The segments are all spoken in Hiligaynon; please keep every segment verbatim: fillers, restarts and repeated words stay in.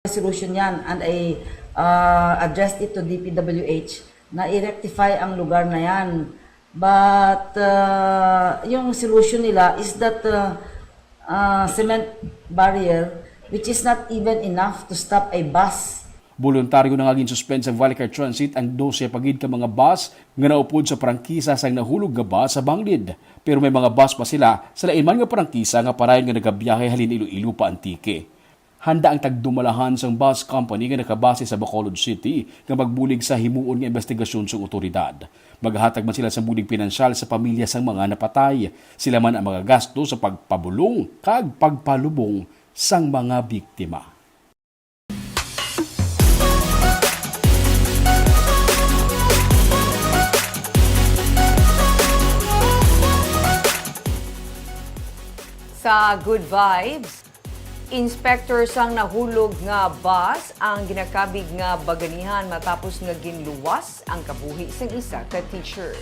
Solution yan, and I uh, addressed it to D P W H na i-rectify ang lugar na yan. But uh, yung solution nila is that uh, uh, cement barrier, which is not even enough to stop a bus. Boluntaryo na nga ginsuspend sa Vallecar Transit ang dose pa gid ka mga bus nga naupod sa prangkisa sang nahulog nga bus sa Banglid. Pero may mga bus pa sila sa lain man nga prangkisa nga parayon nga nagabiyahe halin Iloilo pa Antique. Handa ang tagdumalahan sang bus company nga nakabase sa Bacolod City nga magbulig sa himuon nga investigasyon sang otoridad. Maghatag man sila sang bulig pinansyal sa pamilya sang mga napatay. Sila man ang magagasto sa pagpabulong kag pagpalubong sang mga biktima. Sa Good Vibes, inspector sang nahulog nga bus ang ginakabig nga baganihan matapos nga ginluwas ang kabuhi sang isa ka teacher.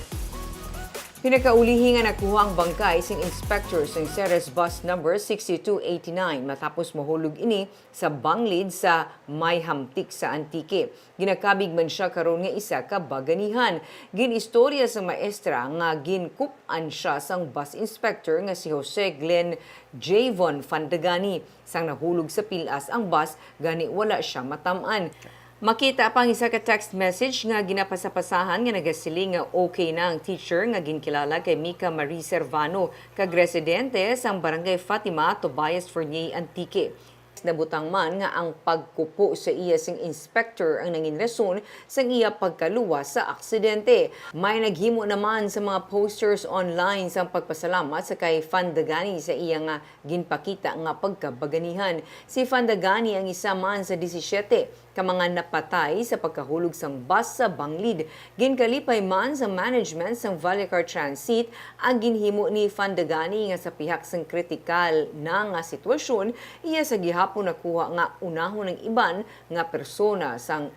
Pinakaulihi nga nakuha ang bangkay sang inspector sang Ceres bus number sixty-two eighty-nine matapos mahulog ini sa banglid sa May Hamtic sa Antique. Ginakabig man sia karon nga isa ka baganihan. Gin-istorya sa maestra nga ginkup-an sia sang bus inspector nga si Jose Glenn Javon Fandagani. Sang nahulog sa pilas ang bus, gani wala sia matam-an. Makita pa ang isa ka text message nga ginapasapasahan nga nagasiling nga okay na ang teacher nga ginkilala kay Mika Marie Servano, kag residente sang Barangay Fatima, Tobias Fornier, Antique. Nabutang man nga ang pagkupo sa iya sing inspector ang nangin rason sang iya pagkaluwas sa aksidente. May naghimo naman sa mga posters online sang pagpasalamat sa kay Fandagani sa iya nga ginpakita nga pagkabaganihan. Si Fandagani ang isa man sa disisiete ka mga napatay sa pagkahulog sang bus sa Banglid. Ginkalipay man sa management sang Vallecar Transit ang ginhimo ni Fandagani nga sa pihak sang kritikal na nga sitwasyon, iya sa gihapon nakuha nga unahon ang iban nga persona sang